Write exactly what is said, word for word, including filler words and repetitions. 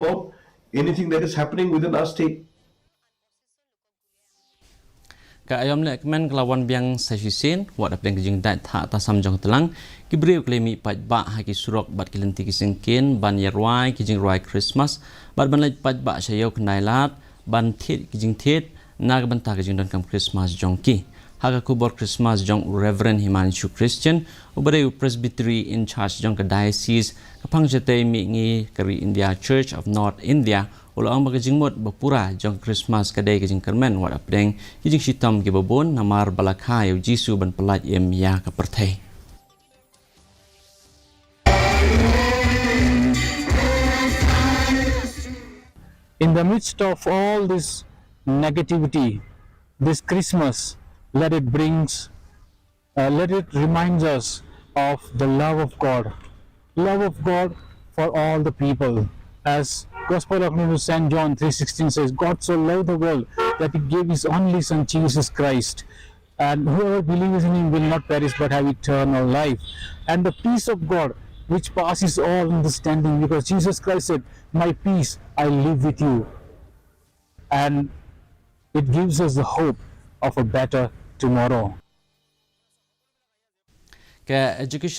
Anything that is happening within our state. Ka aiom leh kmen ka la wan biang sa shisien, wat hapdeng ka jingdait thah tasam jong ka tlang, ki briew ki la mih paidbah ha ki surok bad ki lynti ki syngkien, ban ïa rwai ki jingrwai Christmas, bad ban leit paidbah sha ïew khyndai lad, ban thied ki jingthied, na ka bynta ka jingdonkam Christmas jong ki. Ha ka khubor Christmas jong u Reverend Himanshu Christian, uba dei u Presbytery in charge jong ka diocese, ka phang shatei mihngi ka ri India Church of North India, u la ong ba ka jingmut ba pura jong Christmas ka dei ka jingkyrmen wat hapdeng ki jingshitom kiba bun namar ba la kha ïa u Jisu ban pyllait im ïa ka pyrthei. In the midst of all this negativity, this Christmas, let it brings, uh, let it reminds us of the love of God, love of God for all the people. As Gospel according to Saint John three sixteen says, "God so loved the world that he gave his only Son, Jesus Christ, and whoever believes in him will not perish but have eternal life." And the peace of God, which passes all understanding, because Jesus Christ said, "My peace I leave with you." And it gives us the hope of a better tomorrow. Ka Education